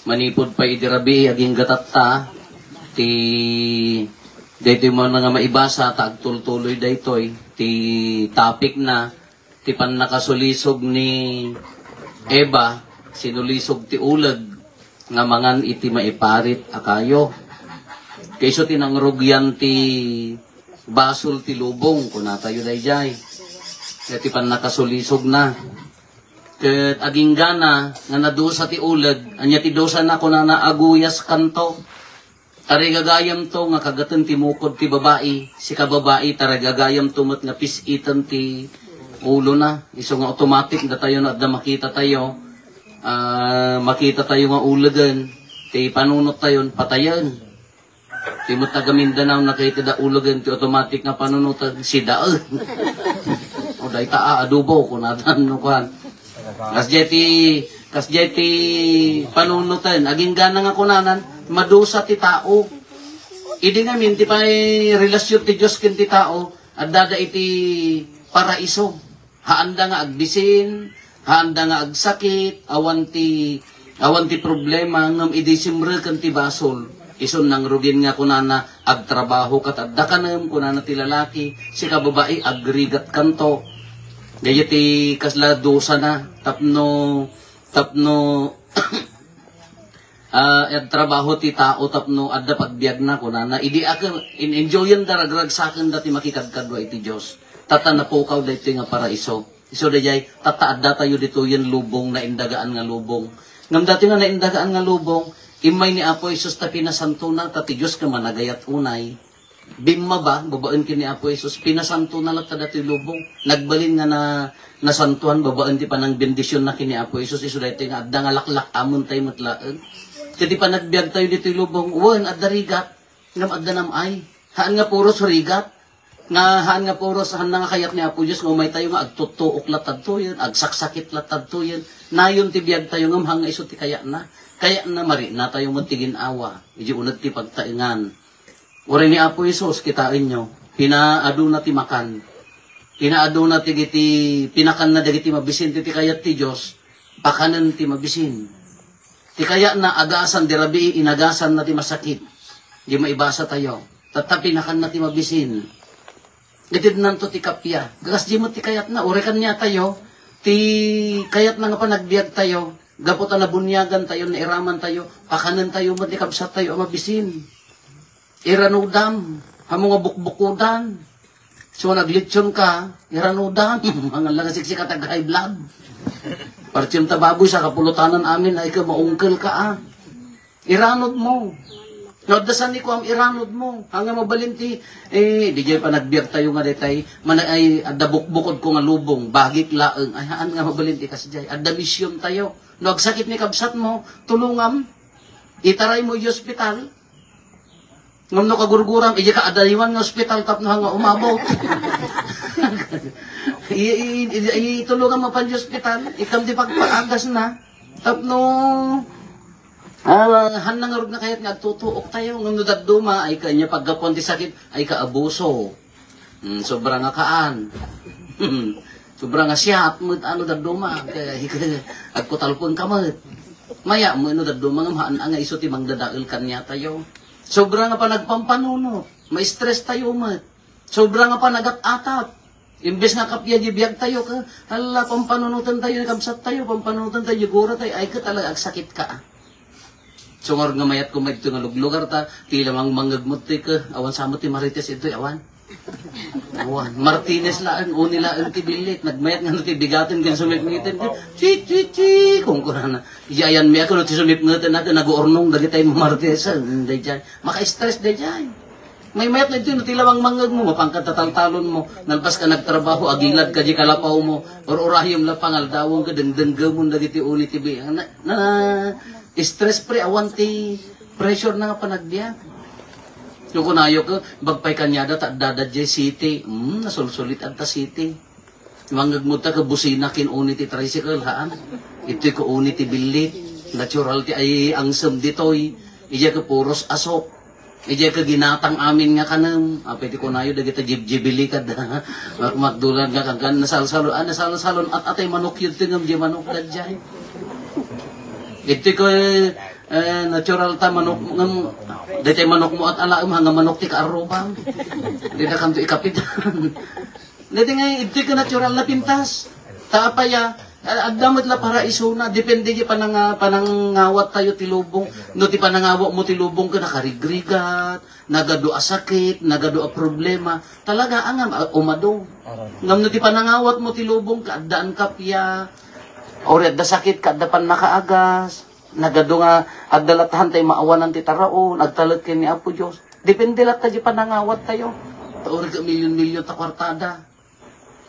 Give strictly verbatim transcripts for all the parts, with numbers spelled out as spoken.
Manipud pay idi rabii, agingga tatta ti daytoy man nga maibasa ta agtultuloy daytoy ti topic na ti pannakasulisog ni Eva, sinulisog ti uleg nga mangan iti maiparit a kayo. Kayso ti nangrugian ti basol ti lubong, kunatayo daydiay. Ket ti pannakasulisogna. Ket aginggana nga nadusa ti uleg, ania ti dusana, kunana, aguyaskanto. Tarigagayamto nga kagaten ti mukod ti babai, sika babai, tarigagayamto met nga pis-iten ti ulona. Isu nga automatic datayo no adda makita tayo, ah, makita tayo nga ulegen, ti panunot tayon, patayen. Ti met taga Mindanao, nakita da ulegen ti automatic nga panunoten, sidaen. O dayta a, adobo, kunatan no kuan. Kasdiay ti, kasdiay ti panunoten. Aginggana nga kunanan, madusa ti tao. Idi ngamin, ti pay relasyon ti Dios ken ti tao, addada iti paraiso. Haanda nga agbisin, haanda nga agsakit, awan ti, awan ti problema, ngem idi simreken ti basol, isun nangrugin nga kunana, agtrabaho kat adda kanem, kunana ti lalaki, sika babai, agrigat kanto. Dayta ti kasla dusana, tapno, tapno, ah, agtrabaho ti tao tapno adda pagbiagna, kunana. Idi a ken, in-, enjoyen da, ragragsaken da ti makikadkadua iti Dios. Tatta napukaw daytoy nga paraiso. Isu daydiay, tatta adda tayo ditoyen lubong, naindagaan nga lubong. Ngem daytoy nga naindagaan nga lubong, immay ni Apo Jesus ta pinasantona, ta ti Dios nga managayat unay. Bimmaba, babaen ken ni Apo Jesus, pinasantona latta daytoy lubong. Nagbalin nga na, nasantuan babaen ti panangbendisionna ken ni Apo Jesus, isu daytoy nga adda nga laklak-amen tayo met laeng. Ket ti panagbiag tayo ditoy lubong, wen, adda rigat, ngem adda nam-ay. Haan nga puros rigat, nga haan nga puros, haan nga kayat ni Apo Dios nga umay tayo nga agtuttuok latta ditoyen, agsaksakit latta ditoyen. Nayon ti biag tayo, ngem haan nga isu ti kayatna. Kayatna, marikna tayo met ti gin-awa. Idiay uneg ti pagtaengan. Uray ni Apo Jesus, kitaenyo, pinaaduna ti makan. Pinaaduna ti, ti pinakanna dagiti mabisin ti, ti kayat ti Dios, pakanen ti mabisin. Ti kayatna, agasan, di rabii, inagasanna ti masakit. Di maibasa tayo. Tatta pinakanna ti mabisin. Itinnanto ti kappia. Gagas di met ti kayatna, uray kaniatayo, ti kayatna nga panagbiag tayo, gapu ta nabuniagan tayo, nairaman tayo, pakanen tayo met ni kabsat tayo a mabisin. Iranudam, amo nga bukbukodan. So, naglitson ka, iranudam, ang lang siksika tag high blood. Partsem ta baboy, sa kapulutanan amin, ay ka maungkel ka, ah. Iranod mo. No, adda saan ni kuam, iranod mo. Haan nga mabalin ti, eh, di jay panagbiag tayo nga detay, mana-, ay, adda bukbukod ko nga lubong, bagik laeng, ay, haan nga mabalin ti kasjay. Adda mission tayo. No, agsakit ni kabsat mo, tulungam, itaray mo i ospital. Ngem no kagurguram, ija ka adaywan nga ospital tapno haan nga umabot. I, i, i, itulongam mapan di ospital, ikam ti pagpaagasna. Tapno, ah, haan na ngarud nga kayat nga agtutuok tayo. Ngem no dadduma, ay ka ania paggapuan ti sakit, ay ka abuso. Hmm, sobra nga kaan. Sobra nga siat met ano dadduma. Kaya, agkutalpon ka met. Maya mo, no, dadduma nga haan nga isu ti mangdadael kaniatayo. Sobra nga panagpampanunot. Ma-stress tayo met. Sobra nga panagat-atap. Imbes nga kappia di biag tayo, ka, hala, pampanunutan tayo ni kabsat tayo, pampanunutan tayo, gura tayo, ay, ka talaga, agsakit ka, ah. So, ngarud nga mayat ko maidto nga luglugar ta, ti lamang mangngegmo ti ka, awan samo ti Marites itoy, awan. Awan. Martinez laeng, uni laeng ti billit, nagmayat nga no ti bigaten, ken sumipngiten, chi, chi, chi, kung kunana. Iyayan mi ako, no ti sumipngeten ako, naguurnong, dagitay Martes, ah, dayjay. Maka-stress dayjay. Maymayat na ito, no ti lamang mangngegmo, mapangkat tataltalon mo, nalpas ka nagtrabaho, agilad ka di kalapaw mo, or urayom la pangaldawon ka, dengdenggemon dagiti uni ti bi-, na, na, stress free, awan ti pressure na nga panagbiag. No kunayo ka, bagpay kaniada, ta addada di city, hmm, nasulsulit adta city. Mangngegmo ta ka busina ken uni ti tricycle, haan? Itoy ka uni ti billit. Natural ti ay angsem ditoy. Ija ka puros asok. Ija ka ginatang amin nga kanem. Apay ti kunayo, dagita jibjibili kad. Makmakdulan nga kangkan, nasalsalon, ah, nasalsalon, at atay manok yun, tingem di manok, dadjay. Itoy ka, Eh, natural ta manok, ngem, daytay manok mo at alaem, nga manok ti kaarrubam. Di da kanto ikapitan. Daytay nga, iti ka natural na pintas. Ta apay a, adda met la paraisona, depende di pananga-, panangawat tayo ti lubong. No ti panangawat mo ti lubong ka nakarigrigat, nagadu a sakit, nagadu a problema, talaga angam a umado. Ngam no ti panangawat mo ti lubong ka, addaan kapia, ori adda sakit ka, adda pannakaagas, nagadu nga adda latahan tay maawanan ti taraon, agtalek ken ni Apo Dios. Depende latta di panangawat tayo. Ta ori ka milyon-milyon ta kwartada.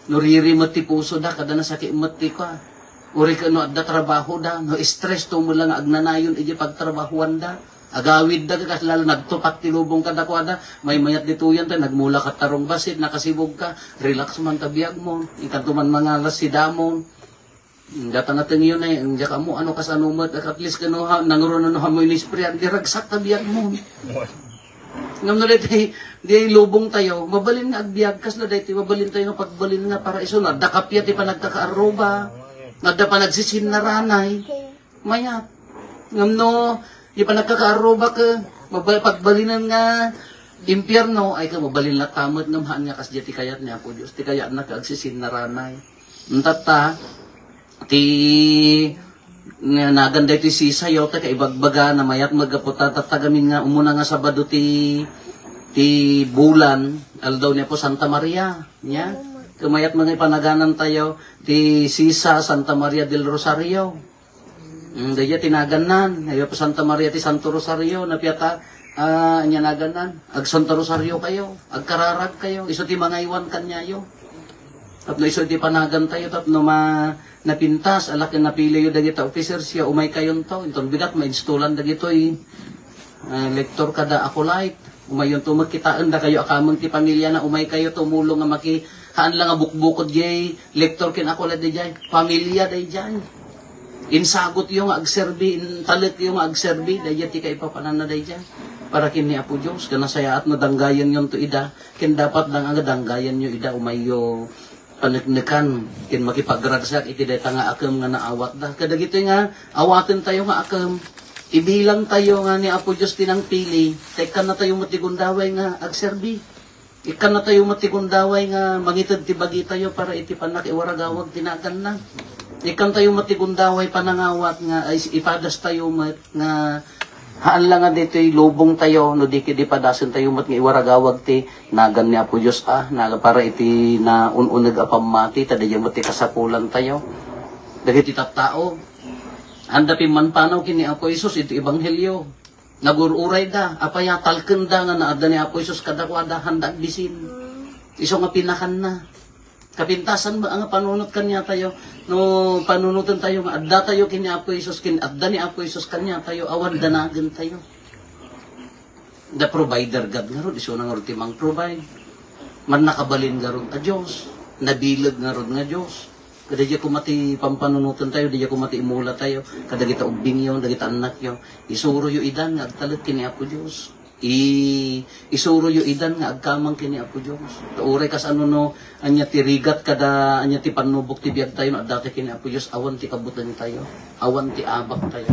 No riri met ti puso da, kada nasakit met ti ka. Uri ka no adda trabaho da, no stress to mo lang agnanayon iti pagtrabahoan da. Agawid da, kasla nagtupak ti lubong kadakuada, may mayat ditoyan ta, nagmula ka tarong basit, nakasibog ka, relax man ta biag mo, ikanto man mangalas si damon. Data natengyo na, ang jaka mo, ano kasano met, at least kano ha, nangruno no ha mo inisprian, di ragsak ta biag mo. Ngam no daytoy, di lubong tayo, mabalin nga agbiag, kasla daytoy, mabalin tayo nga pagbalin nga paraiso na, dakapya ti panagkakaarruba, nga da panagsisinnaranay, mayat. Ngam no, di panagkakaarruba ka, mabal-, pagbalinan nga impyerno, ay ka mabalin la tamet ngam haan nga kas di ti kayat ni Apo Dios, ti kayat na ka agsisinnaranay. Ntatta, ti nga nagan daytoy sisa yo, ta kaibagbaga, namayat maggapu ta, tattagamin nga umuna nga Sabado ti, ti bulan, aldaw ni Apo Santa Maria, nya? Kamayat mga ipanaganan tayo, ti sisa Santa Maria del Rosario. Mm, daydiay ti nagannan, ni Apo Santa Maria ti Santo Rosario, napiata, ah, nya nagannan, ag Santo Rosario kayo, agkararag kayo, isu ti mangaywan kanyayo. Tapno isu ti panagan tayo, tapno ma-, napintas, ala ken napiliyo dagita officers ya, umay kayonto, inton bigat, ma-installan dagitoy, ah, lector kada acolyte. Umayonto, makitaen dakayo a kameng ti pamilya na, umay kayo tumulong nga maki-, haan lang nga bukbukod jay lector ken acolyte dayjay. Pamilya dayjay. Insagutyo nga agserbi, intalekyo nga agserbi, dayjay ti kaipapananna dayjay. Para ken ni Apo Dios, ken nasayaat no danggayen yonto ida, ken dapat dang-, nga danggayenyo ida, umayyo paneknekan, ken makipagragsak iti dayta nga akem nga naawatda. Kadagitoy nga awaten tayo nga akem, ibilang tayo nga ni Apo Dios ti nangpili, ta ikkanna tayo met ti gundaway nga agserbi. Ikkanna tayo met ti gundaway nga mangited ti bagitayo para iti pannakiwaragawag ti naganna. Ikkan tayo met ti gundaway panangawat nga ay ipadas tayo met nga haan la nga ditoy lubong tayo, no di kidi padasen tayo met nga iwaragawag ti nagan ni Apo Dios a, naga para iti naun-uneg a pammati, ta daydiay met ti kasapulan tayo. Dagiti tattao, anda pimmanpanaw ken ni Apo Jesus iti ebanghelio. Nagur-uray da, apay a talken da nga naadda ni Apo Jesus kadakuada, handa agbisin. Isu nga pinakanna. Kapintasan ba nga panunot kaniatayo? No panunoten tayo nga adda tayo ken ni Apo Jesus, ken adda ni Apo Jesus kaniatayo, awan danagen tayo. The provider God ngarud, isu na ngarud ti mang-provide. Mannakabalin ngarud a Dios, nabileg ngarud nga Dios. Kada diya kumati pampanunoten tayo, diya kumati imula tayo, kadagita ubbingyo, dagita annakyo, isuroyo idan nga agtalek ken ni Apo Dios. I-, isuroyo idan nga agkamang ken ni Apo Dios. Ta uray kasano no, ania ti rigat kada, ania ti pannubok ti biag tayo, no adda tayo ken ni Apo Dios, awan ti kabuteng tayo, awan ti abak tayo.